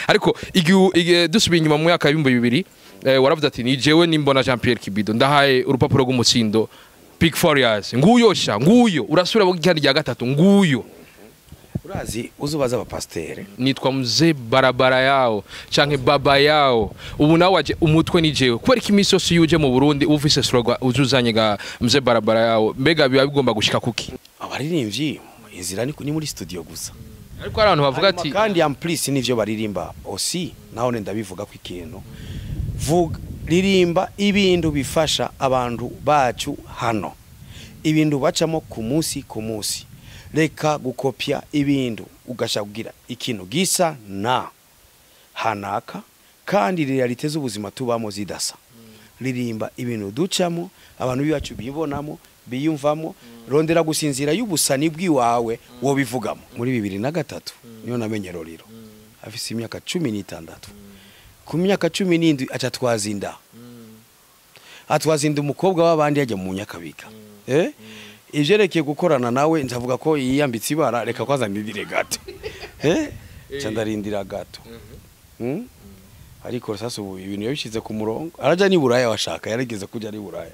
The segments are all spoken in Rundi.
Ariko igihe dusubiye inyuma mu mwaka 2000, waravuze ati: "Ni jewe Nimbona Jean Pierre Kibido, ndahaye urupapuro rw'umutsindo Big Farious, nguyo sha nguyo." Urasubira mu kandi rya gatatu, nguyo. Urazi, uzubaza abapasiteri. Nitwa mzee barabara yao canke baba yao. Ubu nawe waje umutwe ni jewe. Kubera ko iminsi yose iyo uje mu Burundi uba ufise slogan uzuzanye ga mzee barabara yao, mbega biba bigomba gushika kuki? Abaririmbyi inzira ni muri studio gusa. Ariko hari abantu bavuga ati Hanyuma kandi en plus nivyo baririmba aussi, naho ndabivuga ko ikintu vuga, ririmba ibintu bifasha abantu bacu hano, ibintu bacamo ku munsi ku munsi. Reka gukopya ibintu ugasha kugira ikintu gisa na hanaka kandi réalité z'ubuzima tubamo zidasa. Ririmba ibintu ducamo, abantu bibacu bibonamo, biyumvamo. Rondera gusinzira y'ubusani bw'iwawe wo bivugamo. Muri 2003 niyo namenye Roriro afise imyaka 16. Ku myaka 17 aca twazinda, atwazinda umukobwa w'abandi, yajya mu Nyakabika. Ivyerekeye gukorana nawe, nzavuga ko yiyambitse ibara. Reka kwanza ndindire gato, ca ndarindira gato. Ariko sasa ubu ibintu yabishize ku murongo, araja ni Buraya, washaka yarigeze kuja ni Buraya,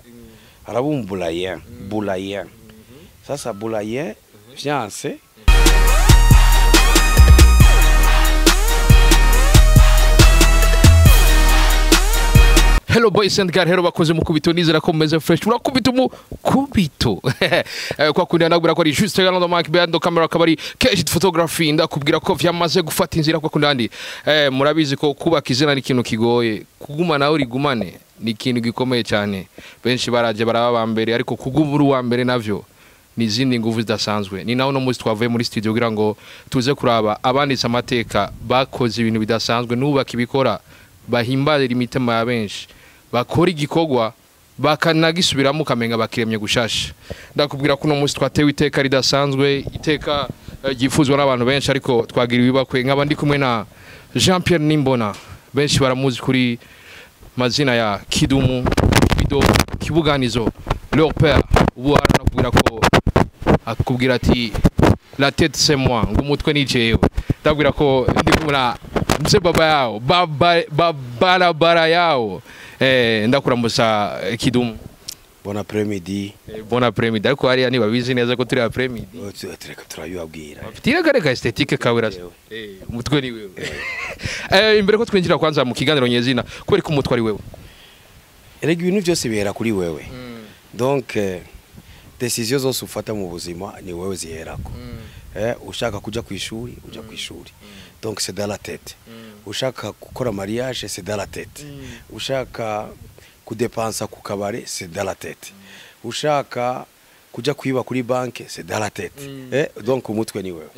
araba umubulayen bulayen. Sasa bulayen fiancé. Hello boys and girls, hello bakoze mukubito, nizera ko mumeze fresh. Urakubita umukubito. Kwa kundi nabwira ko ari juste Galando Mike behind the camera, akaba ari Cash Photography. Ndakubwira ko vyamaze gufata inzira kwa kundi andi. Murabizi ko kubaka izina ni ikintu kigoye. Kuguma nawe rigumane ni ikintu gikomeye cyane. Benshi baraje baraba ba mbere, ariko kuguma uri uwa mbere navyo ni izindi nguvu zidasanzwe. Ni naho no munsi twavuye muri studio kugira ngo tuze kuraba abanditse amateka, bakoze ibintu bidasanzwe, n'ubaka ibikora bahimbarira imitima ya benshi, bakora igikorwa bakanagisubiramo ukamenga bakiremye gushasha. Ndakubwira ko uno munsi twatewe iteka ridasanzwe, iteka ryifuzwa n'abantu benshi, ariko twagira ibibakwe. Nkaba ndi kumwe na Jean Pierre Nimbona, benshi baramuzi kuri mazina ya Kidumu, Kibido, Kibuganizo, leur père. Ubu aranakubwira ko akubwira ati: "La tête c'est moi", ngo umutwe ni jewe. Ndabwira ko ndi kumwe na mzee baba yao, baba babarabara yao. Ndakuramusa Kidumu. Bon après-midi. Bon après-midi, ariko hariya ntibabizi neza ko turi après-midi. Tureka turabibabwira. Tira kare ka esthétique kawe rasa. Umutwe ni wewe. Imbere ko twinjira kwanza mu kiganiro nyezina, kubera ko umutwe ari wewe? Erega ibintu byose bihera kuri wewe. Donc décision zose ufata mu buzima ni wewe ziherako. Ushaka kuja ku ishuri, uja ku ishuri, donc c'est dans la tête. Ushaka gukora mariage, c'est dans la tête. Ushaka kudepansa ku kabare, c'est dans la tête. Ushaka kuja kwiba kuri banke, c'est dans la tête. Donc umutwe ni wewe.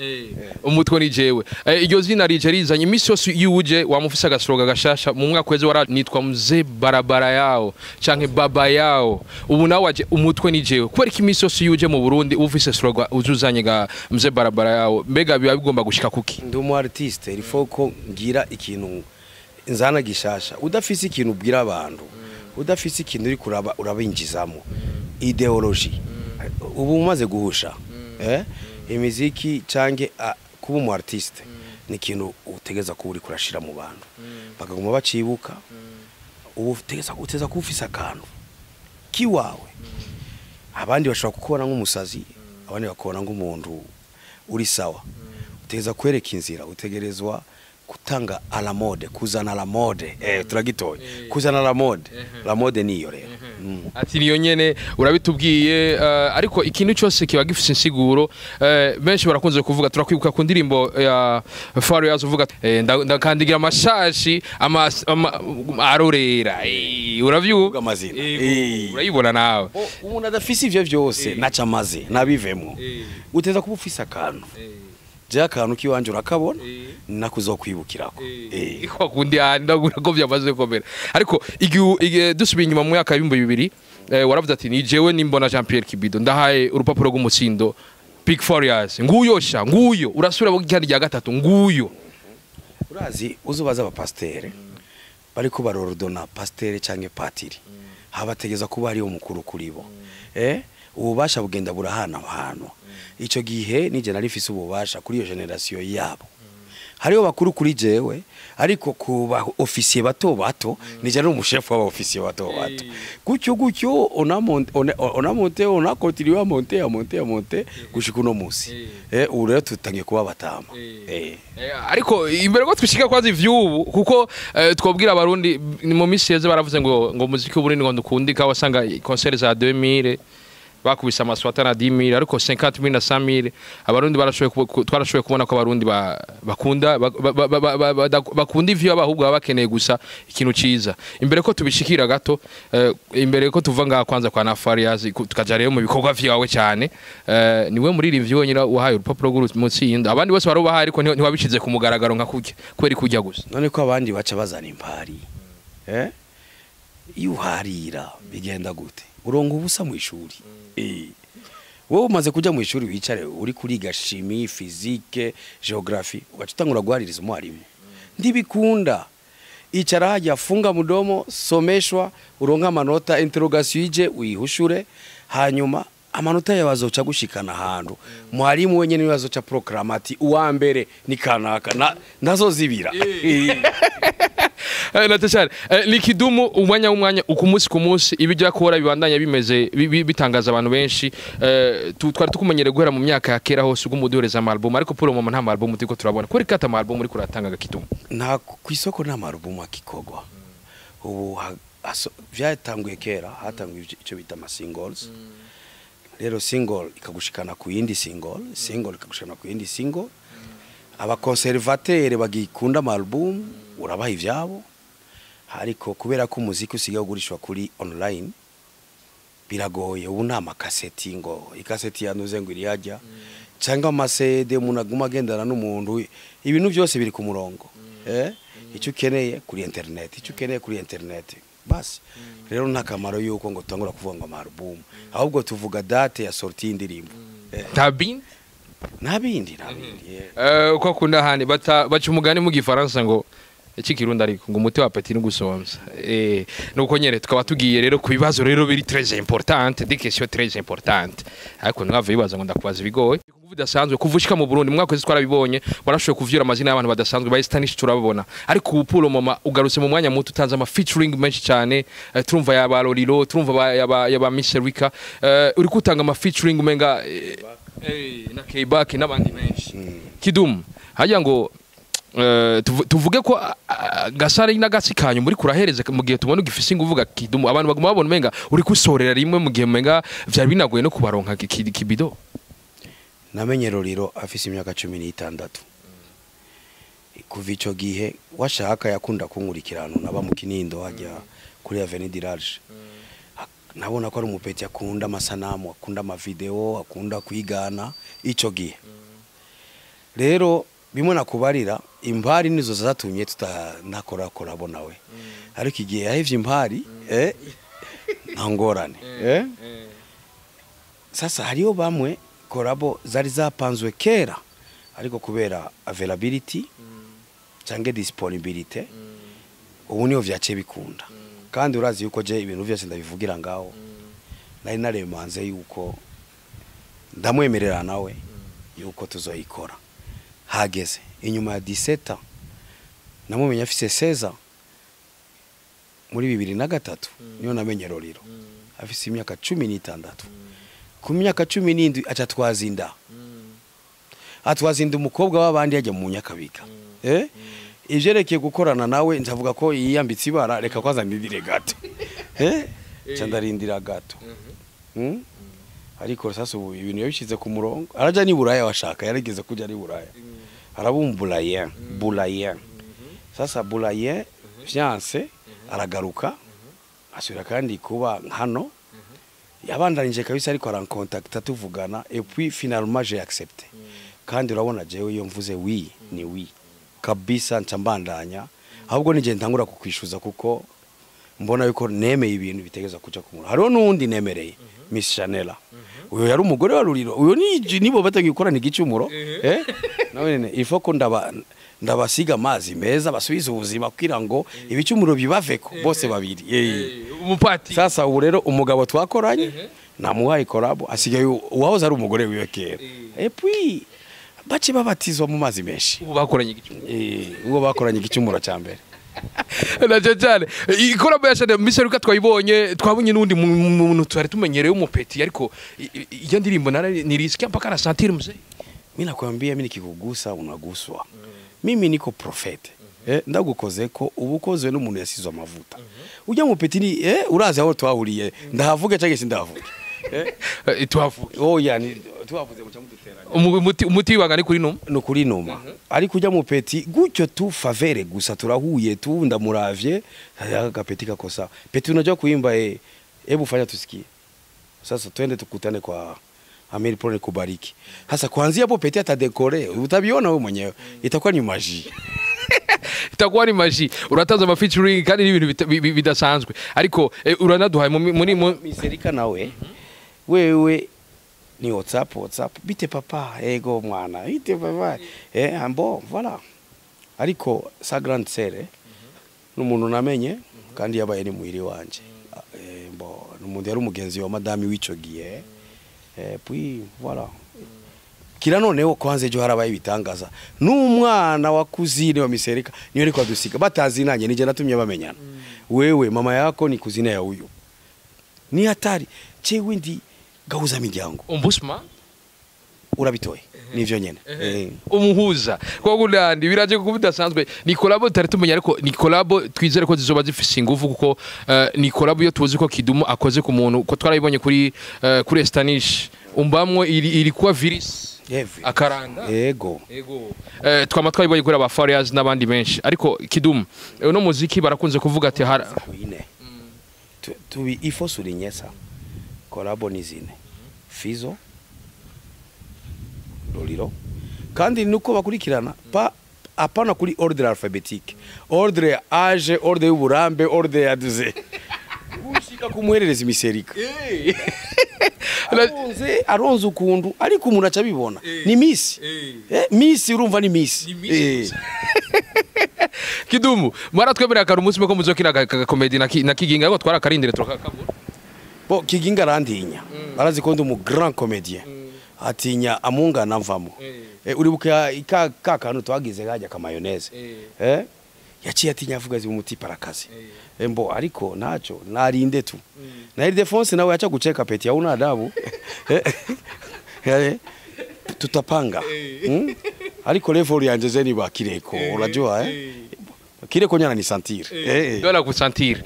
Umutwe ni jewe. Iryo zina rije rizanye iminsi yose iyo uje wamufise agaslogan gashasha. Mu mwaka weze wara nitwa mzee barabara yao canke baba yao. Ubu nawe waje umutwe ni jewe. Kubera ko iminsi yose iyo uje mu Burundi uba ufise slogan uzuzanye ga mzee barabara yao, mbega biba bigomba gushika kuki? Ndi umu artiste, il faut ko ngira ikintu nzana gishasha. Udafise ikintu ubwira abantu, udafise ikintu uri kuraba urabinjizamo idéologie, ubu umaze guhusha. Imiziki canke kuba umu artiste ni ikintu utegeza kuba uri kurashira mu bantu bakaguma bacibuka. Ubu utegeza uteza kuba ufise akantu kiwawe. Abandi bashobora kukubona nk'umusazi, abandi bakubona nk'umuntu uri sawa. Utegeza kwereka inzira, utegerezwa kutanga à la mode, kuzana la mode. Turagitoye kuzana la mode. La mode niyo rero. Ati niyo nyene urabitubwiye. Ariko ikintu cyose kiba gifise insiguro. Benshi barakunze kuvuga, turakwibuka ku ndirimbo ya Farious uvuga ndakandigira amashashi arorera. Uravyuka. Uvuga amazina. Yego, urayibona nawe. Umuntu adafise ivyo vyose naca amaze nabivemwo. Uteza kuba ufise akantu. Je akantu kiwanje urakabona, nakuzokwibukirako. Kwa kundi ndagura ko byamaze komera. Ariko igihe dusubiye inyuma mu mwaka 2000, waravuze ati: "Ni jewe Nimbona Jean Pierre Kibido, ndahaye urupapuro rw'umutsindo Big Farious, nguyo sha nguyo." Urasubira mu kandi rya gatatu, nguyo. Urazi, uzubaza abapasiteri bariko barordona pasiteri canke patiri, habategeza kuba hariyo mukuru kuri bo. Ububasha bugenda burahana hantu. Ico gihe nije nari mfise ububasha kuri iyo génération yabo. Hariho bakuru kuri jewe, ariko ku ba officier bato bato nije ari umushefu w'aba officier bato bato. Gutyo gutyo on a monté, on a monté, on a continué à monter, à monter, à monter gushika uno musi. Ubu rero tutangiye kuba batama. Ariko imbere ko twishika kwazi ivyubu, kuko twobwira Abarundi ni mu misi yeze baravuze ngo muziki w'Uburundi ngo ndukundika, wasanga concert za 2000 bakubise amaswata na 10,000, ariko 50,000 na 100,000 Abarundi barashoboye twarashoboye kubona ko Abarundi bakunda bakunda ivyo, ahubwo baba bakeneye gusa ikintu ciza. Imbere ko tubishikira gato, imbere ko tuva ngaha kwanza kwa Nafarias, tukaja rero mu bikorwa vyawe cyane, niwe muririmbyi wenyine wahaye urupapuro rw'umutsindo, abandi bose barubahaye ariko ntiwabishize ku mugaragaro nka kurya, kubera kurya gusa. None ko abandi baca bazana impari, iyo uharira bigenda gute? Uronga ubusa mu ishuri. Wowe umaze kuja mu ishuri, wicare uri kuriga chimie, physique, géographie, ugaca utangura guhaririza umwarimu, ntibikunda. Icara hajya, funga mudomo, someshwa, uronka amanota, interrogation ije uyihushure, hanyuma amanota yawe azoca gushikana ahantu mwarimu wenyene niwe azoca proclama ati uwa mbere ni kanaka, ntazozibira. Natashari, ni Kidumu umwanya w'umwanya, uku munsi ku munsi ibijya akora bibandanya bimeze bitangaza abantu benshi. Twari tukumenyere guhera mu myaka ya kera hose ubwo muduhereza ama album, ariko pour le moment nta ma album turiko turabona. Kuri kata ama album uriko uratanga, Kidumu? Nta ku isoko, nta marubumu akikogwa ubu. Vyatanguye kera, hatanguye icyo bita ama singles. Rero single ikagushikana ku yindi single, single ikagushikana ku yindi single. Aba conservateurs bagikunda ama album urabaha ivyabo, ariko kubera ko umuziki usigaye ugurishwa kuri online biragoye. Ubu nta makaseti ngo ikaseti yanuze ngo iri hajya, cyangwa ama CD umuntu aguma agendana n'umuntu. Ibintu byose biri ku murongo, icyo ukeneye kuri internet, icyo ukeneye kuri internet basi. Rero nta kamaro yuko ngo tutangura kuvuga ngo ama album, ahubwo tuvuga date ya sortie y'indirimbo. Nta bindi? Nta bindi, nta bindi, yeah. Uko akunda handi bata baca umugani mu Gifaransa ngo iki Kirundi, ariko ngo umuti wa appétit n'ugusonza. Nuko nyere tukaba tugiye rero ku bibazo rero biri très importante, des questions très importantes, ariko mwave bibaza ngo ndakubaza ibigoye. Kuvuga bidasanzwe kuva ushika mu Burundi mu mwaka wese twarabibonye, warashoboye kuvyura amazina y'abantu badasanzwe ba Stanish turababona, ariko ubu pour le moment ugarutse mu mwanya muto utanze ama featuring menshi cyane. Turumva yaba Lolilo, turumva yaba Miss Erika, uri kutanga ama featuring umenga na K-Back n'abandi benshi. Kidum, hajya ngo tuvuge ko gasare n'agasi kanyu muri kurahereza mu gihe tubona ugifise inguvuga. Kidumu, abantu baguma babona umenga uri kusorera rimwe, mu gihe umenga vyari binagoye no kubaronka kibido. Namenye Roriro afise imyaka 16. Kuva ico gihe washaka yakunda kunkurikirana, naba mu Kinindo hajya kuri Avenue du Large. Nabona ko ari umupeti akunda amasanamu, akunda amavideo, akunda kwigana ico gihe. Rero bimwe nakubarira, impari nizo zatumye tutanakora collabo nawe, ariko igihe yahevye impari, nta ngorane. Sasa hariho bamwe collabo zari zapanzwe kera, ariko kubera availability cyangwa disponibility ubu niyo vyace bikunda. Kandi urazi yuko je ibintu byose ndabivugira ngaho, nari naremanze yuko ndamwemerera nawe yuko tuzoyikora hageze inyuma ya 17 ans. Namumenye afise 16 ans, muri 2003 niyo namenye Roriro afise imyaka 16. Ku myaka 17 aca twazinda, atwazinda umukobwa w'abandi yajya mu Nyakabika. Ivyerekeye gukorana nawe, nzavuga ko yiyambitse ibara, reka kwanza ndindire gato, ca ndarindira gato. Ariko sasa ubu ibintu yabishize ku murongo, araja ni Buraya, washaka yarigeze kuja ari Buraya, araba umubulayen bulayen. Sasa bulayen fiancé aragaruka, asubira kandi kuba hano, yabandanije kabisa, ariko arancontacta tuvugana, et puis finalement j'ai accepté. Kandi urabona jewe iyo mvuze oui ni oui kabisa, nca mbandanya. Ahubwo nije ntangura kukwishuza kuko mbona yuko nemeye ibintu bitegeza kuja ku murongo. Hariho n'uwundi nemereye, Miss Chanela, uyo yari umugore wa Ruriro, uyo ni nibo batangiye gukorana igicumuro. Nawe nene il faut ko ndabasiga amazi meza basubize ubuzima kugira ngo ibicumuro bibaveko bose babiri. Umupati. Sasa ubu rero umugabo twakoranye namuhaye collabo, asigaye uwahoze ari umugore wiwe kera. Et puis Bace babatizwa mu mazi menshi. Ubu bakoranye igicumuro. Uwo bakoranye igicumuro cya mbere. Nacyo cyane ikorabo ya Shade Miseruka twayibonye, twabonye n'undi muntu twari tumenyereye w'umupeti, ariko iyo ndirimbo nirisikia mpaka na sentir mzee. Mimi nakwambia, mimi nikikugusa unaguswa. Mimi niko prophète. Ndagukoze ko ubukozwe n'umuntu yasizwe amavuta. Ujya mu peti ni urazi aho twahuriye, ndahavuge cyangwa sindahavuge? Tuhavuge. Oya, ni tuhavuze muca muduteranya. Umuti wibanga ni kuri Numa. No kuri Numa. Ariko ujya mu peti gutyo tu faveur gusa, turahuye tu, ndamuravye agapeti kakosa. Peti, unajua kuimba? Hebu fanya tusikie. Sasa twende tukutane kwa Amiri Pole kubariki. Sasa kuanzia hapo peti atadécoller, utabiona wewe mwenyewe. Itakuwa ni magie. Itakuwa ni magie. Uratanze ama featuring kandi ni ibintu bidasanzwe, ariko uranaduhaye muri Miserika nawe wewe ni WhatsApp, WhatsApp, bite papa, ego mwana, bite papa, ambo voilà. Ariko sa grande sœur n'umuntu namenye kandi yabaye ni muhiri wanje. Bo n'umuntu yari umugenzi wa madame w'ico gihe. Puis voilà. Kira noneho kwanza ejo harabaye ibitangaza, n'umwana wa cousine wa Miserika niyo ariko adusiga batazinanye, nije natumye bamenyana. Wewe mama yako ni cousine ya huyu, ni hatari. Chewe ndi gahuza miryango. Ombudsman. Urabitoye, nivyo nyene. Umuhuza kwa gulandi biraje kuko bidasanzwe. Ni collabo tutari tumenya, ariko ni collabo twizere ko zizoba zifise ingufu, kuko ni collabo iyo tuzi ko Kidumu akoze ku muntu, ko twarayibonye kuri Estanish umbamwo iri kuwa virus akaranda. Ego. Ego. Twama twayibonye kuri aba Farias n'abandi benshi, ariko Kidumu, uno muziki barakunze kuvuga ati hara Ine tubi, il faut souligner ça, collabo ni zine: Fizo, Lolilo, kandi nuko bakurikirana pa apana kuri ordre alphabétique, ordre ya âge, ordre y'uburambe, ordre ya duze gushika kumuherereza Imiserika. Aronze ukuntu, ariko umuntu aca abibona ni miss, miss, urumva ni miss. Ni miss. Kidumu, mwaratwemerera kare umunsi umwe ko muzokina comédie na Kiginga, ariko twarakarindire turakakabura. Bo Kiginga arantinya, arazi ko ndi umu grand comédien, atinya amungana mvamo. Uribuka ka kantu twagize kajya ka mayonnaise? Yaciye atinya, avuga ati umuti parakazi. Mbo ariko naco narinde tu na Ildefonse nawe yacha kucheka, peti hauna adabu. Tutapanga. Ariko level yanje zeni ba Kireko, unajua Kireko nyana ni sentir. Dola kusentir.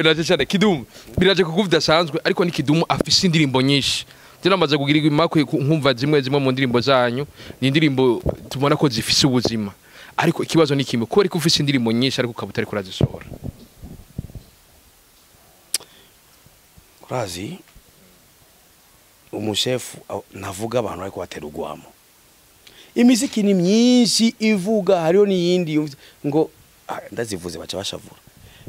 Uraje cyane Kidumu, biraje kuko bidasanzwe, ariko ni Kidumu afise indirimbo nyinshi. Namaze kugira imakwe nkumva zimwe zimwe mu ndirimbo zanyu, ni indirimbo tubona ko zifise ubuzima, ariko ikibazo ni kimwe: ko ariko ufise indirimbo nyinshi ariko ukaba utari kurazisohora. Urazi umushefu navuga abantu ariko batera ugwamo, imiziki ni myinshi ivuga, hariho n'iyindi ngo ndazivuze baca bashavura.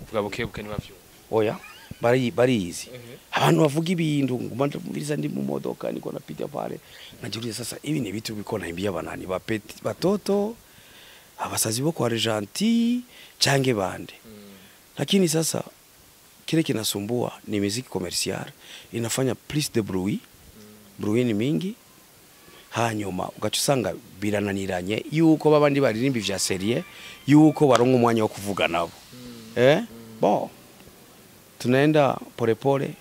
Vuga buke buke ntibavyumva. Oya, barizi abantu bavuga ibintu nguma ndumviriza ndi mu modoka, niko napita pale najiuliza, sasa hivi ni vitu biko naimbia banani, bapeti batoto, abasazi bo kwa Argentine cange bande? Lakini sasa kile kinasumbua ni muziki commercial inafanya plus de bruit, bruit ni mingi, hanyuma ugaca usanga birananiranye yuko babandi baririmba vya sérieux, yuko baronka umwanya wo kuvuga nabo. Bon, tunaenda polepole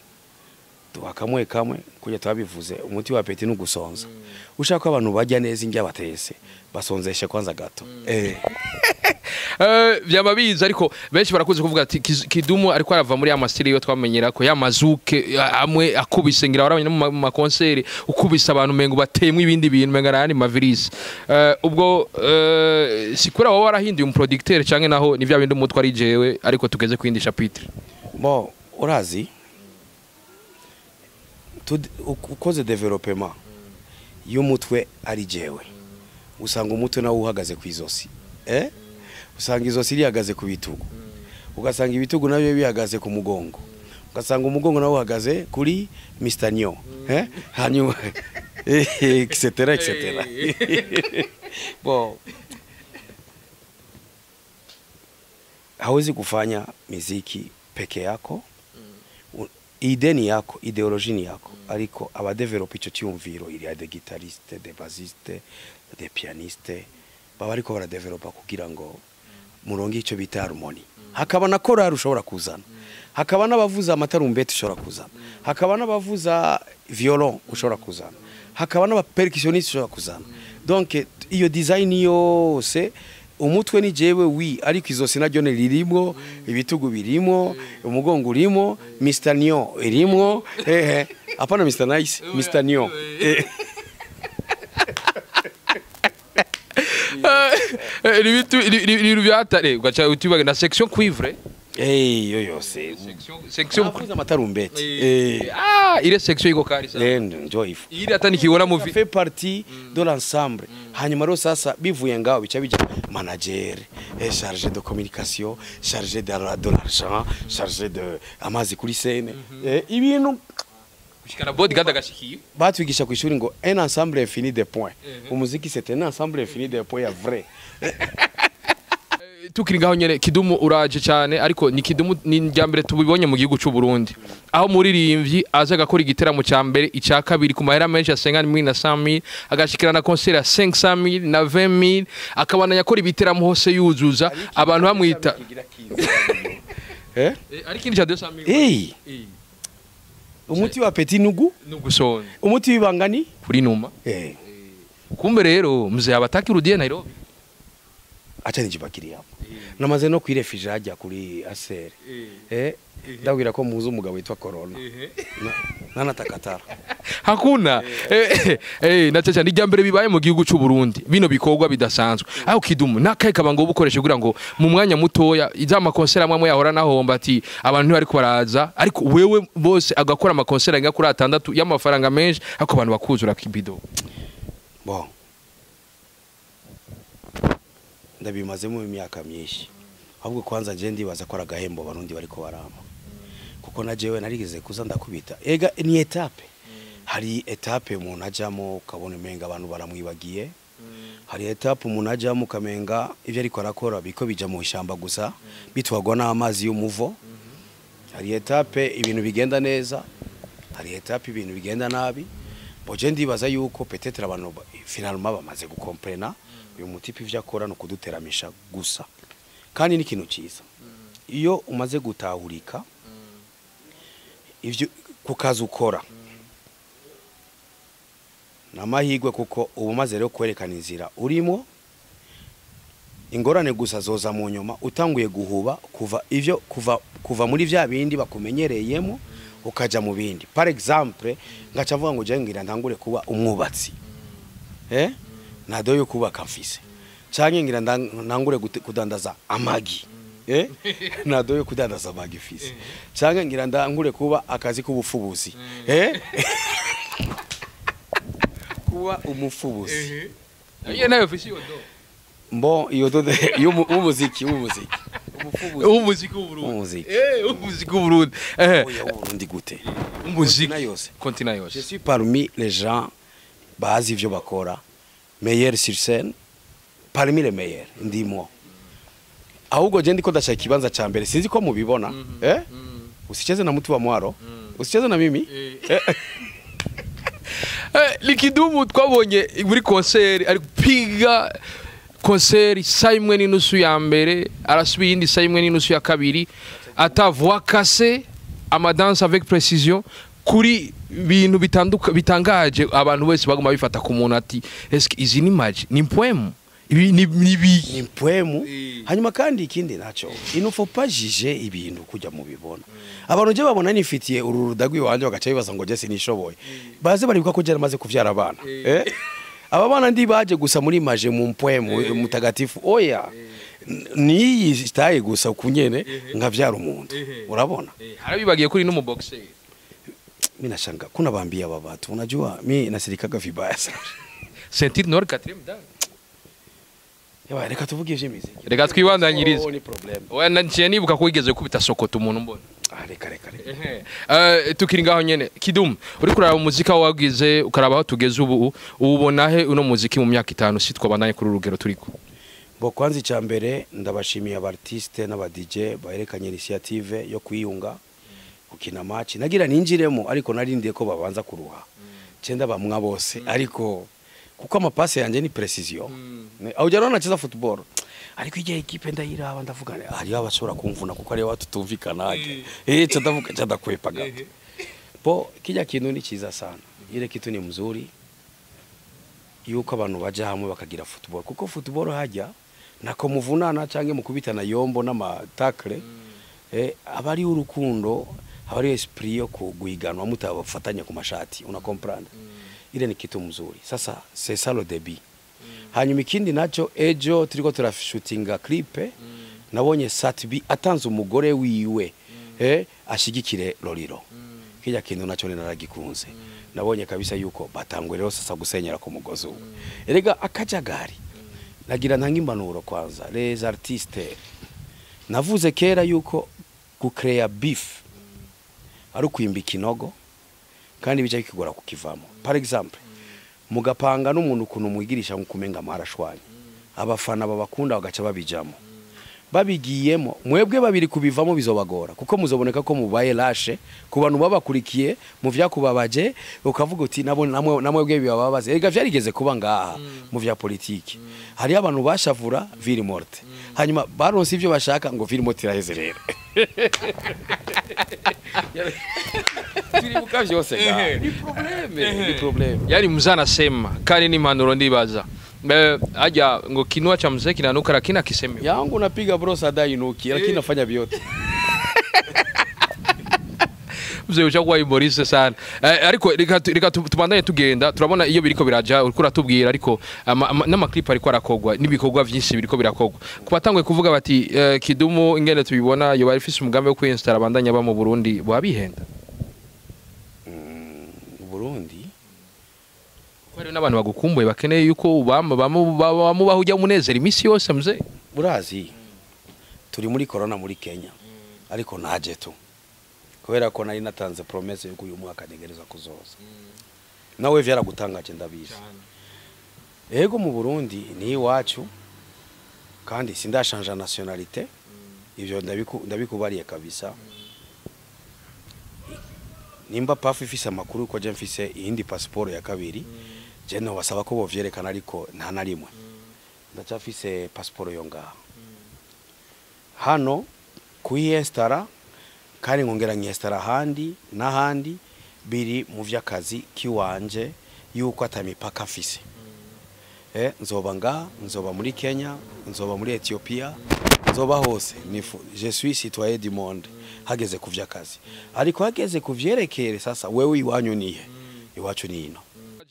tuwakamwe kamwe kuja twabivuze, umuti wa peti n'ugusonza. Ushaka abantu bajya neza indya batese, basonzeshe kwanza gato. Byaba biza, ariko benshi barakunze kuvuga ati Kidumu ariko arava muri ya ma style yo twamenyera ko ya mazuke amwe akubise, ngira warabonye no mu ma concert ukubise abantu mengo bateyemwe ibindi bintu, menga nani mavirisi. Ubwo sikura wowe warahinduye umuproducteur canke naho ni bya bindi umutwe ari jewe, ariko tugeze kwindi chapitre? Bon, urazi ukoze développement y'umutwe ari jewe, usanga umutwe nawo uhagaze ku izosi, usanga izosi rihagaze ku bitugu, ugasanga ibitugu nabyo bihagaze ku mugongo, ugasanga umugongo nawo uhagaze kuri Mr Nyo, hanyuma etc etc. Bon, hawezi kufanya miziki peke yako. Idée ni yako, idéologie ni yako, ariko abadevelopa ico cyumviro, il y a des guitaristes, des bassistes, des pianistes, baba ariko baradevelopa kugira ngo muronge ico bita harmonie. Hakaba na korari ushobora kuzana, hakaba n'abavuza amatarumbeti ushobora kuzana, hakaba n'abavuza violon ushobora kuzana, hakaba n'abapercussionniste ushobora kuzana. Donc iyo design yose, umutwe ni jewe wi, ariko izosi naryo ni ririmo, ibitugu birimo, umugongo urimo, Mr Nyon irimo, ehe, hapana Mr Nice, Mr Nyon. Ibintu byatare ugaca utibaga na section cuivre. Eh, iyo yose section abavuza amatarumbeti, eh. Ah, ile section iko kari sana. Eh, njo ifu. Ile hata nikiona Ça movie fait partie de l'ensemble. Hanyuma rero sasa bivuye ngaho bica bija manager, chargé de communication, chargé de l'argent, chargé de amazi kuri scène. Ibintu gushikana bodyguard agashikiye. Batwigisha ku ishuri ngo un ensemble infini de points. Umuziki, c'est un ensemble infini de points ya vrai. Tukiri ngaho nyene, Kidumu uraje cyane, ariko ni Kidumu ni irya mbere tubibonye mu gihugu cy'u Burundi aho muririmbyi aza agakora igiteramo cya mbere, icya kabiri ku mahera menshi ya 50,000 na 100,000, agashikira na concert ya 500,000 na 20,000, akabandanya akora ibiteramo hose yuzuza abantu bamwita. Eh? Ariko ikindi cya 200,000. Eh, umuti wa petit nugu, nugusonza. Umuti w'ibangani kuri numa. Eh. Kumbe rero mzee abataki urudiye Nairobi. Acha nijibakiria hapo. Namaze no kwirefija hajya kuri ASR. Eh, ndabwira ko muzi umugabo witwa Corona. Nanatakatara. Hakuna na cyane irya mbere bibaye mu gihugu cy'u Burundi bino bikorwa bidasanzwe aho Kidumu nakaye kaba ngo bukoreshe kugira ngo mu mwanya mutoya iza amakonsera amwe yahora nahomba ati abantu ntibari baraza, ariko wewe bose agakora amakonsera agera kuri atandatu y'amafaranga menshi, ariko abantu bakuzura kibido. Bon. Ndabimazemo imyaka myinshi. Ahubwo kwanza je ndibaza ko ari agahembo Barundi bariko barama. Kuko na jewe narigeze kuza ndakubita. Ega ni étape. Hari étape umuntu ajamo ukabona umenga abantu baramwibagiye. Hari étape umuntu ajamo ukamenga ivyo ariko arakora biko bija mu ishamba gusa bitwagwa n'amazi y'umuvo. Hari étape ibintu bigenda neza, hari étape ibintu bigenda nabi. Boje ndibaza yuko peut-être abantu finalement bamaze gukomprena uyu mutipe ivyo akora no kuduteramisha gusa. Kandi ni ikintu cyiza. Iyo umaze gutahurika ivyo kukazi ukora, namahirwe kuko ubu umaze rero kwerekana inzira urimo. Ingorane gusa zoza mu nyuma utanguye guhuba kuva ivyo kuva muri vya bindi bakumenyereyemo ukaja mu bindi. Par exemple, ngaca mvuga ngo je ngira ntangure kuba umwubatsi, nta yo kubaka mfise, canke ngira ntangure kudandaza amagi, nta yo kudandaza amagi mfise, canke ngira ndangure kuba akazi k'ubufubuzi, kuba umufubuzi. Iyo nayo ofisi yo do. Bon, iyo do y'umuziki, w'umuziki. Umufubuzi. Umuziki w'Uburundi. Umuziki. Umuziki w'Uburundi. Oya, w'Uburundi gute? Umuziki. Continent yose. Continent Je yose. suis parmi les gens bazi ivyo bakora, meilleur sur scène, parmi les meilleurs ndimo. Ahubwo je ndiko ndashaka ikibanza ca mbere, sinzi ko mubibona. Usicheze na mtu wa mwaro, usicheze na mimi. Likidumu twabonye muri concert ari piga concert isaha 1:30 ya mbere, arasubiye iyindi isaha 1:30 ya kabiri, ata voix cassée, amadanse avec précision kuri bintu bitanduka bitangaje. Abantu bose baguma bifata ku muntu ati est-ce que izi ni magie, ni poème, ibi ni bi Ni mpwemu. Hanyuma kandi ikindi naco, il ne faut pas juger ibintu kujya mubibona. Abantu je babona nifitiye uru rudagwi wanje bagaca bibaza ngo je sinishoboye. Baze baribuka ko je namaze kuvyara abana. Aba bana ndi baje gusa muri maje mu mpwemu mutagatifu, oya, niyi sitaye gusa kunyene nkavyara umuntu, urabona. Harabibagiye kuri no mu boxer. Mimi nashanga kuna bambia aba batu, unajua mi nasirikaga vibaya sana. Ceinture noire quatrième dan. Yawa, reka tuvuge ivy'imiziki. Reka twibandanyirize. Oh, ni problème. Oya, naciye nibuka ko wigeze kubita sokoto umuntu mbona. Ah, reka reka reka. Tukiri ngaho nyene, Kidum, uri kuraba umuziki aho wagize, ukaraba aho tugeze ubu, ubona he uno muziki mu myaka 5 si twabandanye kuri urugero turiko? Bo, kwanza icya mbere ndabashimiye aba artiste n'aba DJ baherekanye initiative yo kwiyunga. Gukina match nagira ninjiremo, ariko narindiye ko babanza kuruha, cenda bamwa bose, ariko kuko amapase yanje ni précision. Aho ujya nacheza football, ariko igihe équipe ndayiraba, ndavuga hariho abashobora kumvuna kuko ariho tutumvikana. Ca ndavuga, ca ndakwepa gato. Po kijya kintu ni cyiza sana, ile kitu ni mzuri yuko abantu baja hamwe bakagira football, kuko football hajya nako muvunana canke mukubitana yombo n'ama tacle, aba ari urukundo, aba ari esprit yo kuguhiganwa mutabafatanya ku mashati, una comprendre? Ile ni kitu mzuri. Sasa c'est ça le début. Hanyuma ikindi naco, ejo turiko turashutinga clip, nabonye Sat-B atanze umugore wiwe ashigikire Lolilo. Kijya kintu naco ni naragikunze. Nabonye kabisa yuko batangwe rero sasa gusenyera ku mugozi umwe. Erega akajagari, nagira ntanga impanuro kwanza les artistes. Navuze kera yuko gucrea beef ari ukwimba ikinogo, kandi bica bikigora kukivamo. Par exemple, mugapanga n'umuntu ukuntu mwigirisha nkumenga mwarashwanye, abafana babakunda bagaca babijamo. Babigiyemo, mwebwe babiri kubivamo bizobagora, kuko muzoboneka ko mubaye lâche ku bantu babakurikiye mu vyakubabaje, ukavuga uti nabo namwe namwebwe bibababaze. Erega vyarigeze kuba ngaha mu vya politiki, hariyo abantu bashavura ville morte, hanyuma baronse ivyo bashaka ngo ville morte iraheze. Rero turibuka vyose ngaha, ni problème, ni problème. Yani mzee anasema kandi ni impanuro, ndibaza aja ngo kinua cha mzee kinanuka lakini akisema Yangu napiga bro sada inuki, lakini nafanya vyote. Mzee, ushakuwa humoriste sana. Ariko reka tubandanye tugenda, turabona iyo biriko biraja, uriko uratubwira, ariko n'ama clip ariko arakogwa, n'ibikorwa vyinshi biriko birakogwa. Ku batanguye kuvuga bati Kidumu ingene tubibona yoba ifise umugambi wo kwinstara abandanya ba mu Burundi, bwabihenda? Burundi? Kuko hariho n'abantu bagukumbuye, bakeneye yuko bamubaho ujya umunezero iminsi yose, mzee. Urazi turi muri corona muri Kenya, ariko naje tu kubera ko nari natanze promesse yuko uyu mwaka ntegereza kuzoza. Nawe vyaragutangaje, ndabizi. Ego, mu Burundi ni iwacu, kandi sindashanja nationalité, ivyo ndabikubariye kabisa. Nimba pafu ifise amakuru ko je mfise iyindi passport ya kabiri, je no basaba ko bovyerekana, ariko nta na rimwe, ndacyafise passport yo ngaha hano kuyiestara, kandi nkongera nkiyestara ahandi n'ahandi. Biri mu vy'akazi kiwanje yuko atamipaka mfise. Nzoba ngaha, nzoba muri Kenya, nzoba muri Ethiopia, nzoba hose. Je suis citoyen du monde hageze ku vy'akazi, ariko hageze ku vyerekere sasa wewe iwanyu nihe, iwacu ni ino.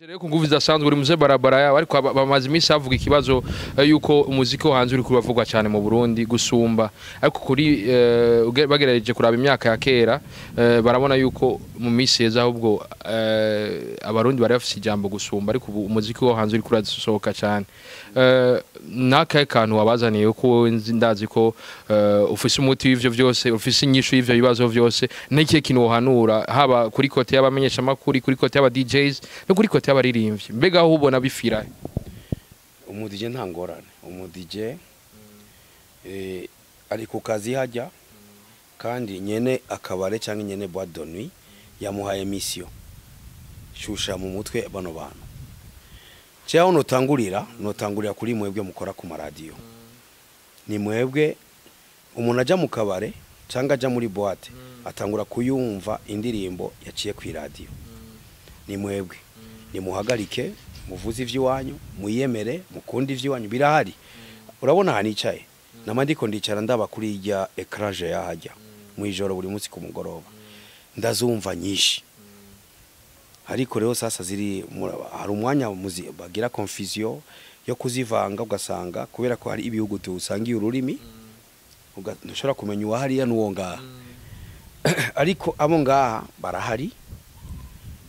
Rero ku nguvu zidasanzwe uri muze barabara yawe, ariko bamaze iminsi havuga ikibazo yuko umuziki wo hanze uri kuravugwa cyane mu Burundi gusumba, ariko kuri bagerageje kuraba imyaka ya kera, barabona yuko mu minsi yeza ahubwo abarundi bari bafise ijambo gusumba, ariko ubu umuziki wo hanze uri kurasohoka cyane. Nakahe kantu wabazaniye ko wowe ndazi ko ufise umuti w'ivyo vyose, ufise inyishu y'ivyo bibazo vyose? N'ikihe kintu wohanura, haba kuri côté y'abamenyeshamakuru, kuri côté y'aba DJs no kuri côté y'abaririmbyi? Mbega aho ubona bifira? Umu DJ nta ngorane. Umu DJ ari ku kazi hajya, kandi nyene akabare cyangwa nyene boîte de nuit yamuhaye mission: shusha mu mutwe bano bantu. Cyaho notangurira kuri mwebwe mukora ku maradiyo. Ni mwebwe umuntu ajya mu kabare cyangwa ajya muri boîte atangura kuyumva indirimbo yaciye ku iradiyo. Ni mwebwe, nimuhagarike muvuze ivy'iwanyu, muyemere, mukunde ivy'iwanyu, birahari. Urabona aha nicaye, nama ndiko ndicara ndaba kuri irya écran yahajya mu ijoro, buri munsi ku mugoroba ndazumva nyinshi. Ariko rero sasa ziri hari umwanya bagira confusion yo kuzivanga, ugasanga kubera ko hari ibihugu tusangiye ururimi, ntushobora kumenya uwahariya n'uwo ngaha. Ariko abo ngaha barahari,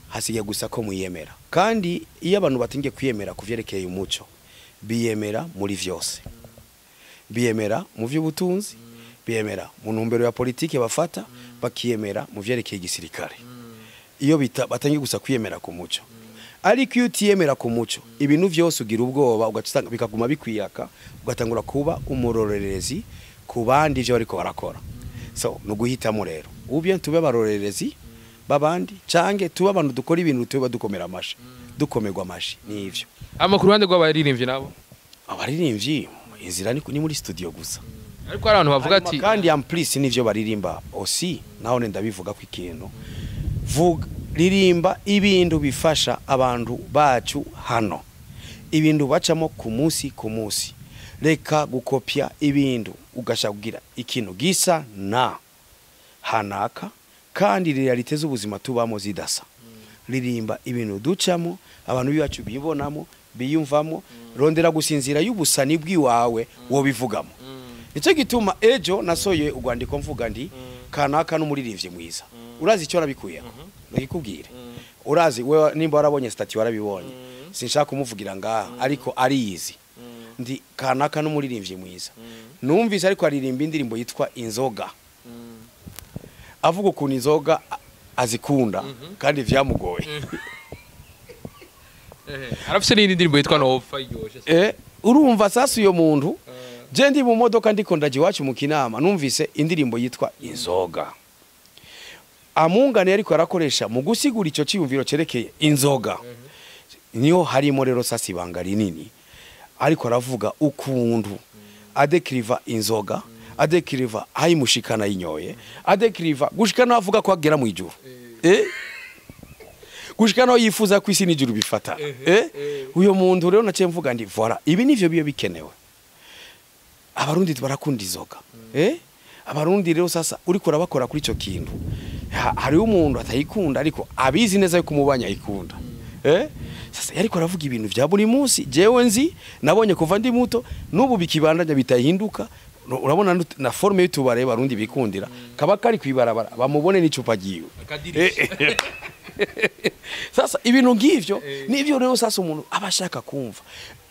hasigaye gusa ko mwiyemera. Kandi iyo abantu batingiye kwiyemera ku vyerekeye umuco, biyemera muri vyose, biyemera mu vy'ubutunzi, biyemera mu ntumbero ya politike bafata, bakiyemera mu vyerekeye igisirikare, iyo batangiye gusa kwiyemera ku muco. Ariko iyo utiyemera ku muco, ibintu vyose ugira ubwoba, ugaca usanga bikaguma bikwiyaka, ugatangura kuba umurorerezi ku bandi ivyo bariko barakora. So nuguhitamo rero, ou bien tube abarorerezi babandi, canke tube abantu dukora ibintu, tube dukomera amashi, dukomerwa amashi, nivyo. Ama ku ruhande rw'abaririmbyi nabo? Abaririmbyi inzira ni muri studio gusa. Ariko hari abantu bavuga ati Hanyuma kandi en plus nivyo baririmba aussi, naho ndabivuga ko ikintu vuga, ririmba ibintu bifasha abantu bacu hano, ibintu bacamo ku munsi ku munsi. Reka gukopya ibintu ugasha kugira ikintu gisa na hanaka kandi réalité z'ubuzima tubamo zidasa. Ririmba ibintu ducamo, abantu bibacu bibonamo, biyumvamo. Rondera gusinzira y'ubusani bw'iwawe wobivugamo. Nicyo gituma ejo nasoye urwandiko mvuga ndi kanaka n'umuririmbyi mwiza. Urazi icyo arabikuyeko? Ndakikubwire. Urazi wewe nimba warabonye statut, warabibonye, sinshaka kumuvugira ngaha, ariko ariyizi. Ndi kanaka n'umuririmbyi mwiza, numvise ariko aririmba indirimbo yitwa Inzoga, avuga ukuntu inzoga azikunda kandi vyamugoye. Arafise n'indi ndirimbo yitwa Nopfa iryoshe. Urumva sasa uyo muntu, je ndi mu modoka ndiko ndaje iwacu mu Kinama, numvise indirimbo yitwa Inzoga, amungane ariko arakoresha mu gusigura ico ciyumviro cerekeye inzoga. Niyo harimo rero sasa ibanga rinini, ariko aravuga ukuntu adekiriva inzoga, adekiriva ayimushikana yinyoye, adekiriva gushikana avuga ko agera mu ijuru, gushikana aho yifuza ko isi n'ijuru bifata. Uyo muntu rero naciye mvuga ndi voilà, ibi nivyo biyo bikenewe. Abarundi barakunda inzoga. Abarundi rero sasa uriko urabakora kuri ico kintu. Hariho umuntu atayikunda ariko abizi neza yuko umubanya ayikunda. Sasa yariko aravuga ibintu vya buri munsi jewe nzi, nabonye kuva ndi muto, n'ubu bikibandanya bitahinduka. Urabona na forme y'utubare barundi bikundira, kaba kari kwibarabara bamubone n'icupa ryiwe. Akadirisha. Sasa ibintu ngivyo nivyo rero sasa umuntu aba ashaka kumva,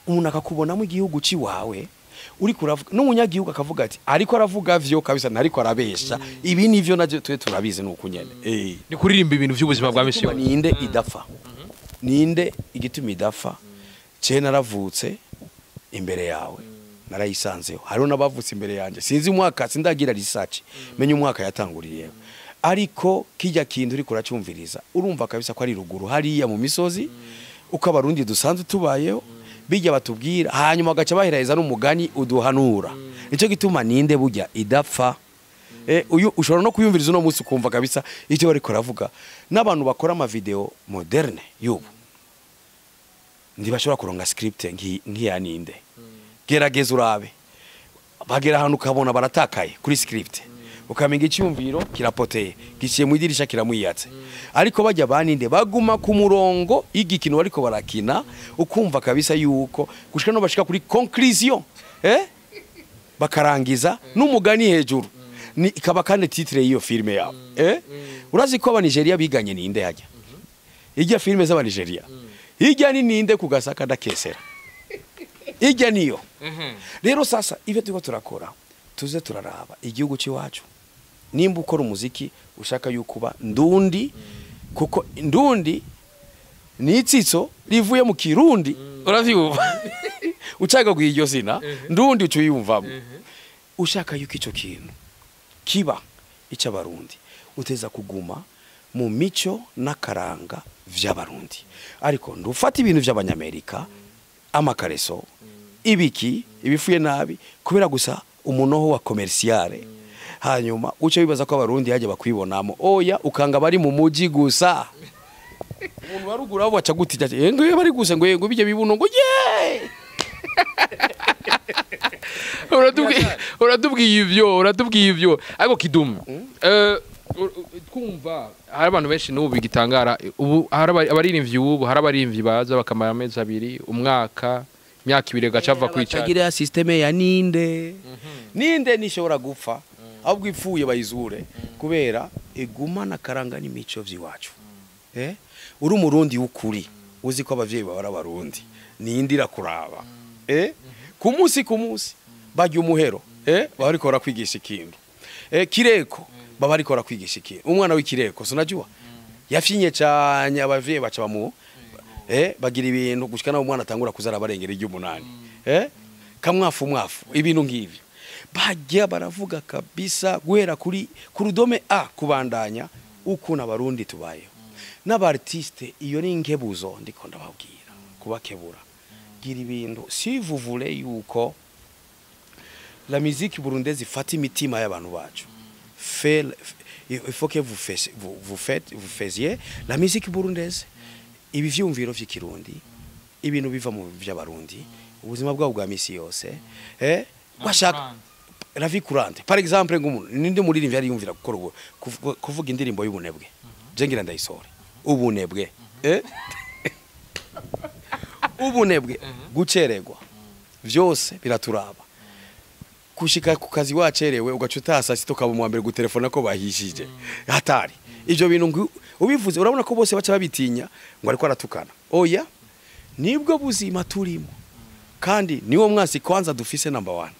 umuntu akakubonamo igihugu ciwawe uri kuravuga, n'umunyagihugu akavuga ati ariko aravuga vyo kabisa, ntariko arabesha. Ibi nivyo navyo twe turabizi nuko nyene. Ni kuririmba ibintu by'ubuzima bwa misi yose. Ninde idapfa, ninde igituma idapfa? Ce naravutse imbere yawe, narayisanzeho. Hariho n'abavutse imbere yanjye, sinzi umwaka, sindagira research menye umwaka yatanguriyeho, ariko kijya kintu uriko uracyumviriza urumva kabisa ko ari ruguru hariya mu misozi, uko abarundi dusanzwe tubayeho, bijya batubwira, hanyuma bagaca baheraheza n'umugani uduhanura. Nicyo gituma ninde burya idapfa. Uyu ushobora no kuyumviriza uno munsi ukumva kabisa icyo bariko baravuga. N'abantu bakora ama video moderne y'ubu ntibashobora kuronga script nk'iya ninde. Gerageza urabe, bagera ahantu ukabona baratakaye kuri script, ukamenga icyumviro kirapoteye, giciye mu idirisha kiramwiyatse. Ariko bajya baninde baguma ku murongo igikino bariko barakina, ukumva kabisa yuko gushika no bashika kuri conclusion, bakarangiza n'umugani hejuru, ni ikaba kandi titre y'iyo filme yabo. Urazi ko aba Nigeria biganye ninde? Hajya ijya filme z'aba Nigeria ijya ni ninde ku gasaka ndakesera ijya niyo. Rero sasa ibyo turiko turakora, tuze turaraba igihugu cy'iwacu. Nimba ukora umuziki ushaka yuko uba ndundi, kuko ndundi ni itsitso rivuye mu Kirundi, uravyumva, ushaka iryo zina ndundi ucuyumvamo, ushaka yuko ico kintu kiba icy'abarundi, uteza kuguma mu mico n'akaranga vy'abarundi. Ariko ndufata ibintu vy'abanyamerika, amakareso, ibiki ibifuye nabi, kubera gusa umunoho wa commerciale, hanyuma uce wibaza ko abarundi hajya bakwibonamo. Oya, ukanga bari mu muji gusa. Umuntu waruguru abo aca gutija ngo iyo bari gusa ngo bijye bibuno ngo ye. Uratubwiye ivyo, ariko Kidumu, twumva hari abantu benshi n'ubu bigitangara. Ubu hari abaririmbyi, ubu hari abaririmbyi baza bakamara amezi 2, umwaka, imyaka 2, gaca ava kwicara. Batagira système ya ninde. Ninde nishobora gupfa, ahubwo ipfuye bayizure, kubera igumana karanga n'imico vy'iwacu. Uri umurundi w'ukuri, uzi ko abavyeyi bawe ari abarundi, ninde irakuraba. Ku munsi ku munsi barya umuhero, baba bariko barakwigisha ikintu. Kireko baba bariko barakwigisha ikintu. Umwana w'ikireko sinajua yafinye cyane, abavyeyi baca bamu bagira ibintu gushika naho umwana atangura kuzara barengera iry'umunani, kamwafu mwafu, ibintu nk'ivyo. Bajya baravuga kabisa guhera kuri ku rudome A kubandanya ukuntu Abarundi tubayeho n'aba artiste. Iyo ni inkebuzo ndiko ndababwira, kubakebura. Gira ibintu, si vous voulez yuko la musique burundaise ifata imitima y'abantu bacu, il faut que vous faites, vous, vous faites vous faisiez la musique burundaise, ibi vyumviro vy'ikirundi, ibintu biva mu vy'Abarundi, ubuzima bwabo bwa misi yose, bashaka la vie courante. Par exemple, nk'umuntu ninde muririmbyi yari yumvira gukora ubu kuvuga indirimbo y'ubunebwe? Je ngira ndayisore, ubunebwe, ubunebwe, gucererwa, vyose biraturaba. Kushika ku kazi wacerewe, ugaca utaha saa sita, ukaba uwa mbere gutelefona ko bahishije. Hatari ivyo bintu ubivuze, urabona ko bose baca babitinya ngo ariko aratukana. Oya, nibwo buzima turimo, kandi niwo mwasi kwanza dufise number one.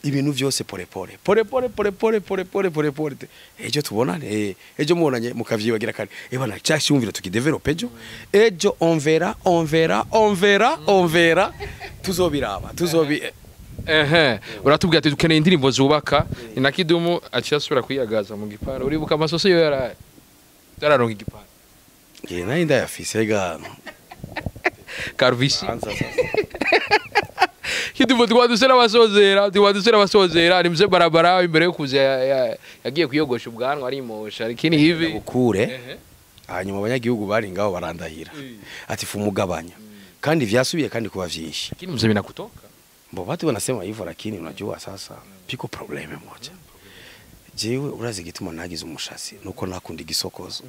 Ibintu vyose pole pole pole pole pole pole pole pole pole pole. Ejo tubonane, ejo mubonanye mukavyibagira kare. Bana, cyashyumvira tukidevelope ejo, ejo on verra, on verra, on verra, on verra, tuzobiraba, tuzobi. Ehe, uratubwira ati dukeneye indirimbo zubaka. Ni na Kidumu aciye asubira kwiyagaza mu gipara. Uribuka amasoso yo yaraye yararonka igipara? Nge nari ndayafise ga. Karvisi. Anza sasa. Kidumu, twaduse n'abasozera, twaduse n'abasozera. Ni mzee barabara imbere yo kuza yagiye kuyogosha ubwanwa, arimosha, lakini hivi Bukure. Ehe. Hanyuma abanyagihugu bari ngaho barandahira ati fumugabanya, kandi vyasubiye kandi kuba vyinshi. Lakini mzee, binakutoka. Mbo watu wanasema hivyo, lakini unajua sasa piko problème moja. Jewe urazi igituma nagize umushasi nuko nakunda igisokozo.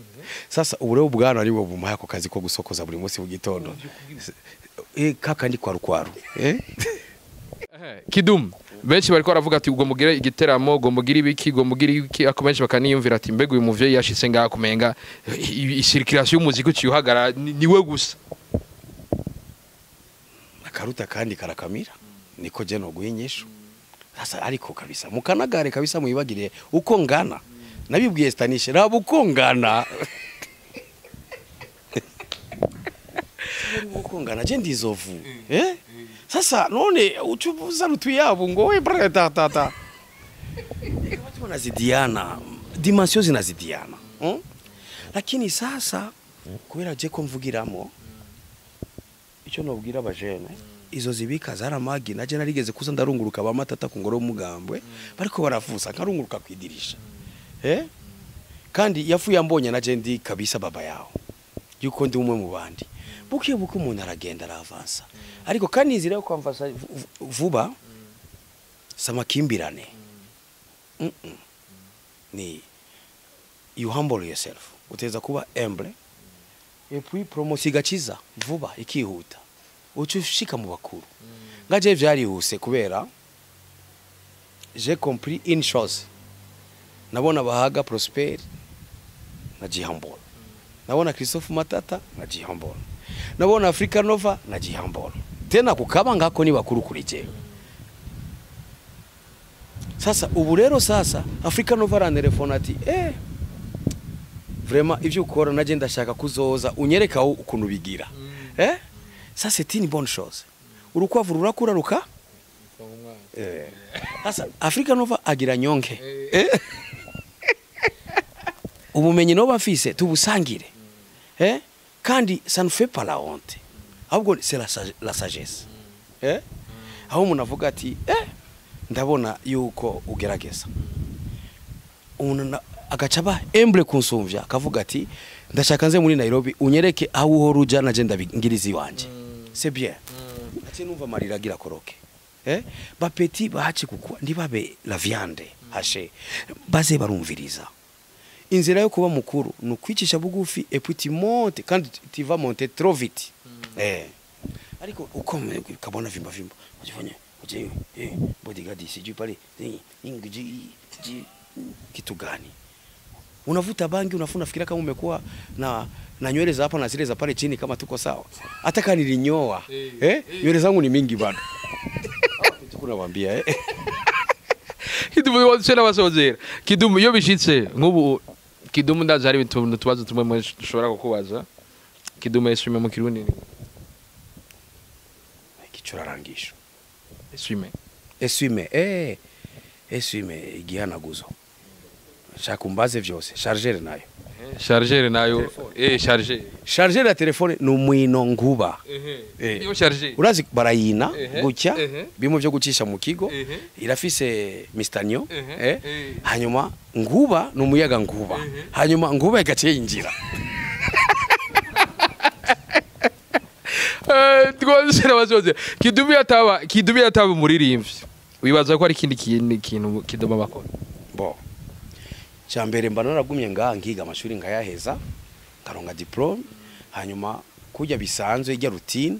Sasa ubu rero ubwanwa aribwo bumuha ako kazi ko gusokoza buri munsi mu gitondo, kaka ndi kwaru kwaru. Kidum, benshi bariko baravuga ati ubwo mugire igiteramo, ubwo mugire ibiki, ubwo mugire ibiki, ako benshi bakaniyumvira ati mbega uyu muvyeyi yashitse ngaha kumenga i circulation y'umuziki uciye uhagarara, niwe gusa. Akaruta kandi karakamira, niko je no guha inyishu sasa. Ariko kabisa mukanagare kabisa, mwibagire uko ngana. Nabibwiye Stanishe, raba uko ngana, uko ngana, je ndizovu. Sasa none ucubuza rutuyabo ngo we bre ta ta ta. Watu wanazidiana, dimension zinazidiana, Lakini sasa kubera je ko mvugiramo, icyo nobwira abajene, izo zibika zaramagi. Naje narigeze kuza ndarunguruka ba Matata ku ngoro y'umugambwe bariko baravusa, nkarunguruka kwidirisha, kandi yafuye ambonye naje ndi kabisa baba yaho, yuko ndi umwe mu bandi. Buke buke umuntu aragenda aravansa, ariko kandi inzira yo kwamvasa vuba samakimbirane. Ni you humble yourself, uteza kuba humble, et puis promotion igakiza vuba, ikihuta, uca ushika mu bakuru. Ngaje vyarihuse kubera j'ai compris une chose: nabona Bahaga Prosper na Jihambol, nabona Christophe Matata na Jihambol, nabona Africa Nova na Jihambol, tena kukaba ngako ni bakuru kuri jewe. Sasa ubu rero sasa Africa Nova arantelefona ati vraiment ivyo ukora naje ndashaka kuzoza unyereka aho ukuntu bigira. Ça c'est une bonne chose, urukwavu rurakura ruka. Sasa Africa Nova agira nyonke, ubumenyi noba mfise tubusangire, kandi ça ne fait pas la honte, ahubwo c'est la sagesse, aho umuntu avuga ati ndabona yuko ugerageza. Umuntu agaca aba humble kunsumvya, akavuga ati ndashaka nze muri Nairobi unyereke aho uhora uja, naje ndabingiriza iwanje. C'est bien. Ati numva amarira agira koroke. Ba petits bahace kukua, ntibabe la viande hachée, baze barumviriza. Inzira yo kuba mukuru ni ukwicisha bugufi, et puis tu montes quand tu vas monter trop vite. Ariko uko kabona vimba vimba ujifanye uje bodyguard sijui pale, kitu gani unavuta bangi, unafuna fikiria kama umekuwa na nywele za hapa na zile za pale chini kama tuko sawa. Hata kama nilinyoa, nywele zangu ni mingi bado. Tukunawaambia. Kidumu, wadusera basozera. Kidumu, iyo bishitse nk'ubu Kidumu, ndazi hari utuntu tubazo tumwe mwe dushobora kukubaza. Kidumu, eswime mu Kirundi ni Igicurarangisho. Essuie-main. Essuie-main, essuie-main, igihanaguzo. Shaka umbaze vyose. Chargeur nayo. Chargeur nayo, chargeur. Chargeur ya telefone ni umwino nguba. Niyo chargeur. Urazi barayina gutya, bimwe byo gucisha mu kigo, irafise mistanyo, hanyuma nguba ni umuyaga nguba, hanyuma nguba igaciye yinjira. Twazira bazoze Kidumu yataba umuririmbyi, wibaza ko ari ikindi kintu Kidumu bakora? Bo cyambere mba naragumye ngaha nkiga amashuri nkayaheza, nkaronka diplome, hanyuma kujya bisanzwe ijya routine.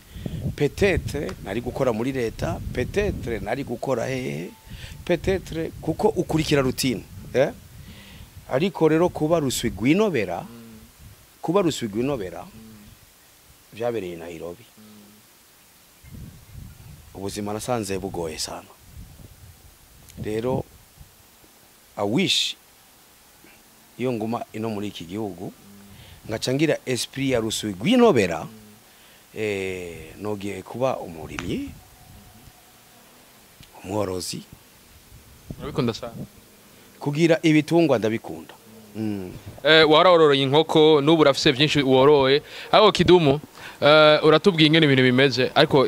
Peut-être nari gukora muri leta, peut-être nari gukora hehe, peut-être kuko ukurikira routine, Ariko rero kuba ruswi gwinobera, kuba ruswi gwinobera byabereye Nairobi. Ubuzima nasanze bugoye sana. Rero I wish iyo nguma ino muri iki gihugu ngacangira esprit ya ruswi gwinobera, nogiye kuba umurimyi, umworozi. Urabikunda sana? Kugira ibitungwa ndabikunda. Warororoye inkoko, n'ubu urafise byinshi woroye. Ariko Kidumu, uratubwiye ingene ibintu bimeze, ariko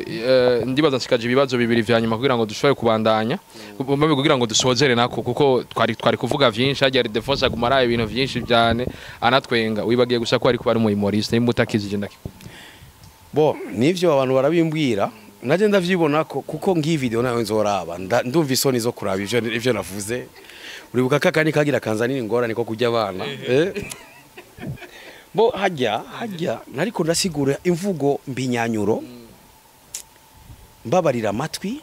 ndibaza nsikaje ibibazo bibiri vya nyuma kugira ngo dushobore kubandanya, kugira ngo dusozere nako, kuko twari kuvuga vyinshi. Hajya Ildefonse agumara ibintu vyinshi byane anatwenga. Wibagiye gusa ko ari kuba ari mu humoriste, nimba utakizije ndakikubwira. Bo nivyo abantu barabimbwira, naje ndavyibona ko kuko ngi video nayo nzoraba, ndumva isoni zo kuraba ivyo navuze. Uribuka kakani kagira kanzanira ingorane ko kujya abana. Bo hajya nariko ndasigura imvugo mbinyanyuro, mbabarira amatwi,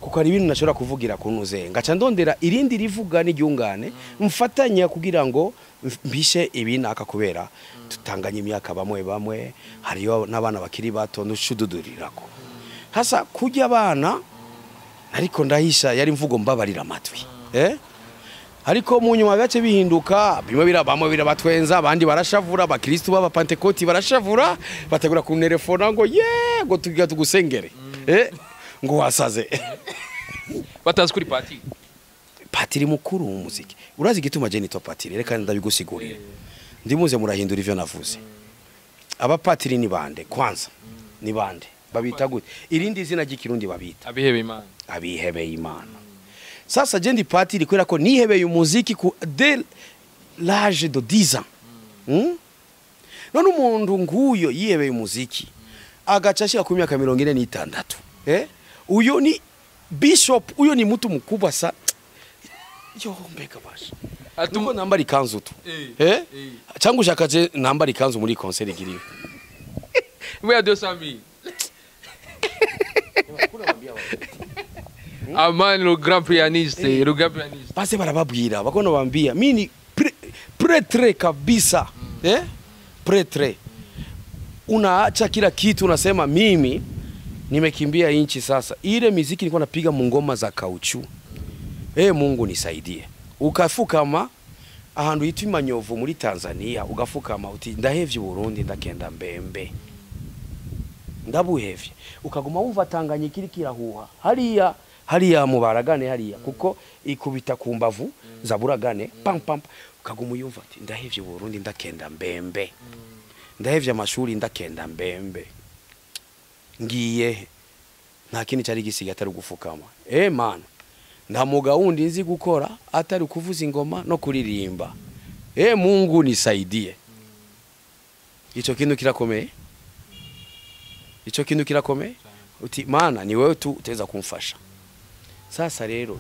kuko hari ibintu nashobora kuvugira kunuze, ngaca ndondera irindi rivuga n'iryungane mfatanya kugira ngo mbishe ibinaka, kubera tutanganye imyaka bamwe bamwe, hariyo n'abana bakiri bato nushududurirako. Hasa kujya abana ariko ndahisha yari imvugo mbabarira amatwi. Ariko mu nyuma gace bihinduka, bimwe birabamwe birabatwenza, abandi barashavura, abakristo baba Pentecote barashavura, bategura ku telefone ngo yego tugiye tugusengere, ngo wasaze. Batazi kuri patiri. Patiri mukuru mu muziki. Urazi gituma je nitwa patiri, reka ndabigusigurira. Ndimuze murahindura ivyo navuze. Abapatiri ni bande kwanza? Ni bande? Babita gute? Irindi zina ry'ikirundi babita abihebeye Imana. Abihebeye Imana. Sasa je ndi patiri kubera ko nihebeye umuziki ku dès l'âge de 10 ans. None umuntu nguyo yihebeye umuziki agaca ashika ku myaka 46. Uyo ni bishop, uyo ni mtu mkubwa sa. Yo mbega basha. Atuko nambari kanzu tu. Cyangwa ushaka je nambari kanzu muri concert igiriwe. We are 200,000. Aman le grand pianiste, le grand pianiste. Basi barababwira, bakono bambia, mimi ni pretre kabisa. Pretre. Unaacha kila kitu unasema mimi nimekimbia inchi sasa. Ile muziki nilikuwa napiga mungoma za kauchu. Mungu nisaidie. Ukafukama ahantu yitwa Imanyovu muri Tanzania, ugafukama uti ndahevye Burundi ndakenda Mbembe. Ndabuhevye. Ukaguma wumva Tanganyika iri kirahuha. Hariya hariya mubaragane hariya kuko ikubita ku mbavu za buragane pam pam, ukaguma yumva ati ndahevye Burundi ndakenda Mbembe. Ndahevye amashuri ndakenda Mbembe. Ngiye nta kindi cyari gisiga atari gufukama. Man, nta muga wundi nzi gukora atari kuvuza ingoma no kuririmba. Mungu nisaidie. Ico kintu kirakomeye. Ico kintu kirakomeye. Uti mana ni wewe tu uteza kumfasha. Sasa rero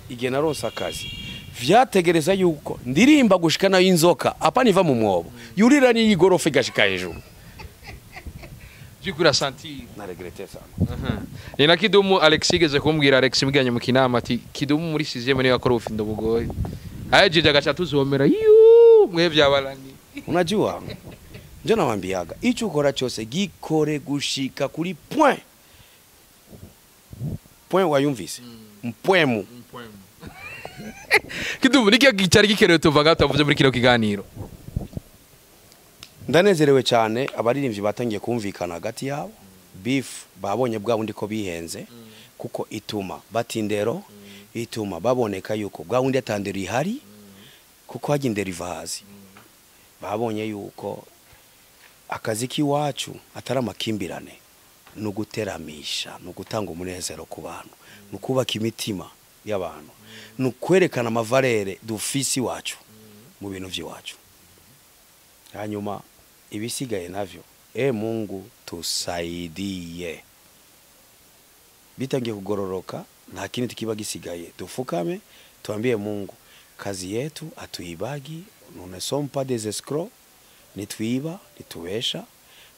igihe naronse akazi vyategereza yuko ndirimba gushikana y'inzoka apa niva mu mwobo yurira ni igorofa igashika hejuru. Jikura santi na regrette sana. Ni na Kidumu Alex igeze kumbwira, Alex mbwiranye mu kinama ati Kidumu muri 6e niyo akora ubufindo bugoye. Ayejeje agacha tuzomera yu mwe byabarani. Unajua njo nawambiaga ico ukora cyose gikore gushika kuri point. Point wayumvise. Mpwemu. Kidumu niki cyari gikerewe tuva gatavuze muri kino kiganiro. Ndanezerewe cyane abaririmbyi batangiye kumvikana hagati yabo. Beef babonye bwa bundi ko bihenze. Kuko ituma batindero, ituma baboneka yuko bwa wundi atandero ihari, kuko hajya indero iva hasi. Babonye yuko akazi k'iwacu atari amakimbirane, ni uguteramisha, ni ugutanga umunezero ku bantu, ni ukubaka imitima y'abantu, ni ukwerekana ama valeurs dufise iwacu mu bintu by'iwacu. Hanyuma ibisigaye navyo, e Mungu tusaidie, bitangiye kugororoka, nta kindi kiba gisigaye. Dufukame tuambie Mungu kazi yetu atuibagi, nous ne sommes pas des escrocs, nitwiba, nitubesha,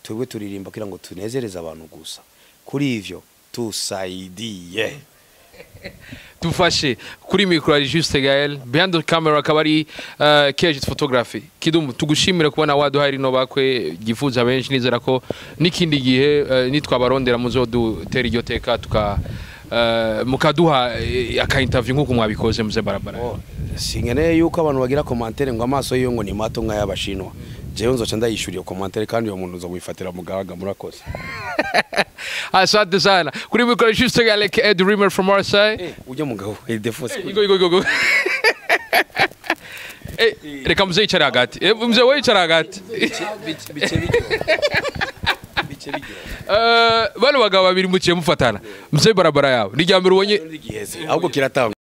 twebwe turirimba kugira ngo tunezereze abantu gusa. Kuri ivyo tusaidie. Tufashe kuri micro ari Juste Gael, behind the camera akaba ari Keji Photography. Kidumu, tugushimire kubona waduhaye rino bakwe gifuza benshi. Nizera ko n'ikindi gihe nitwabarondera muzodutera iryo teka tuka mukaduha aka interview nk'uko mwabikoze muze barabara. Oh, sinkeneye yuko abantu bagira commentaire ngo amaso yiwe ngo ni mato nk'ay'abashinwa. Jewe nzoca ndayishura iyo commentaire, kandi uyo muntu nzomwifatira mu gahaga. Murakoze. Asante sana. Kuri micro Juste Gael aka Dreamer from Marseille. Ujya mugabo Ildefonse. Igo igo igo igo. Reka mzee yicara hagati. Mzee we yicara hagati. Bice biryoha, bice biryoha. Bano bagabo babiri muciye mufatana. Mzee barabara yawe ni irya mbere ubonye Igiheze ahubwo kiratangwa.